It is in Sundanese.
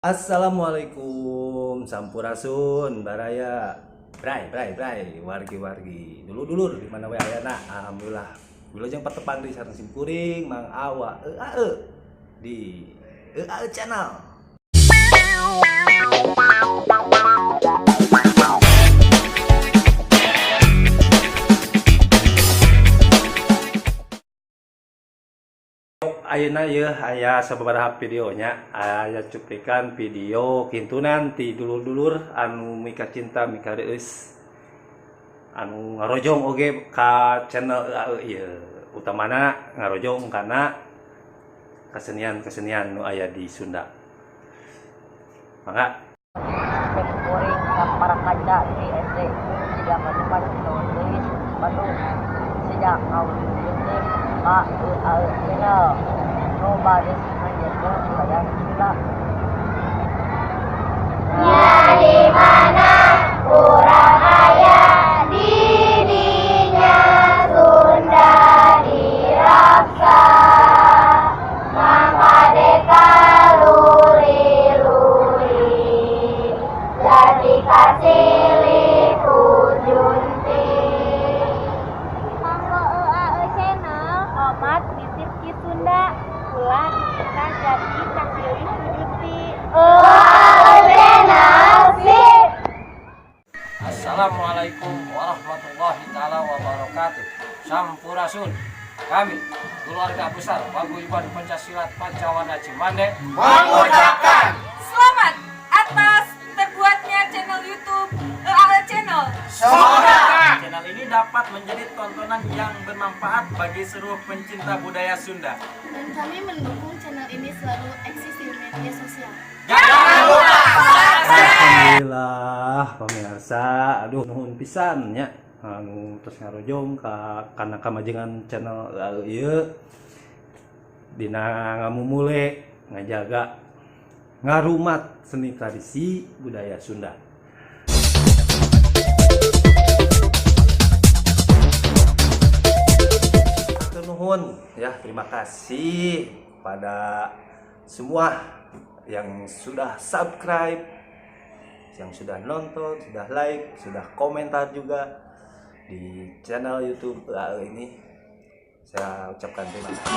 Assalamualaikum, sampurasun baraya, bray bray bray, wargi-wargi, dulur-dulur di mana we ayana. Alhamdulillah wilujeng patepang di sareng simkuring Mang Awa EAE di EAE Channel. Ayeuna yeuh aya sababaraha videonya, aya cuplikan video kintunan ti dulur-dulur anu mika cinta mika reueus anu ngarojong oge ka channel EAE ieu, utamana ngarojong kana kesenian-kesenian nu aya di Sunda. Mangga. Kuring para kaca di SD siga Paduman Tulis Bandung sejak ngawujudkeun ka EAE Channel nu baris ngajarkeun budaya Sunda. Nya di mana urang aya di dinya Sunda diraksa mangkadeka luri-luri jadi kasilih ku junti. Kanggo EAE Channel omat nitip Ki Sunda ulah dipitah jadi kasilih ku junti. EAE Channel sip. Assalamualaikum warahmatullahi taala wabarakatuh. Sampurasun. Kami keluarga besar Paguyuban Pencak Silat Pancawarna Cimande mengucapkan selamat atas terbuatnya channel YouTube EAE Channel. Semoga channel ini dapat menjadi tontonan yang bermanfaat bagi seluruh pencinta budaya Sunda. Dan kami mendukung channel ini selalu eksis di media sosial. Jangan lupa Alhamdulillah pemirsa, aduh nuhun pisan nya anu terus ngarojong ka kana kamajengan channel ieu dina ngamumule ngajaga ngarumat seni tradisi budaya Sunda. Hatur nuhun ya, terima kasih pada semua yang sudah subscribe, yang sudah nonton, sudah like, sudah komentar juga di channel YouTube EAE ini. Saya ucapkan terima kasih.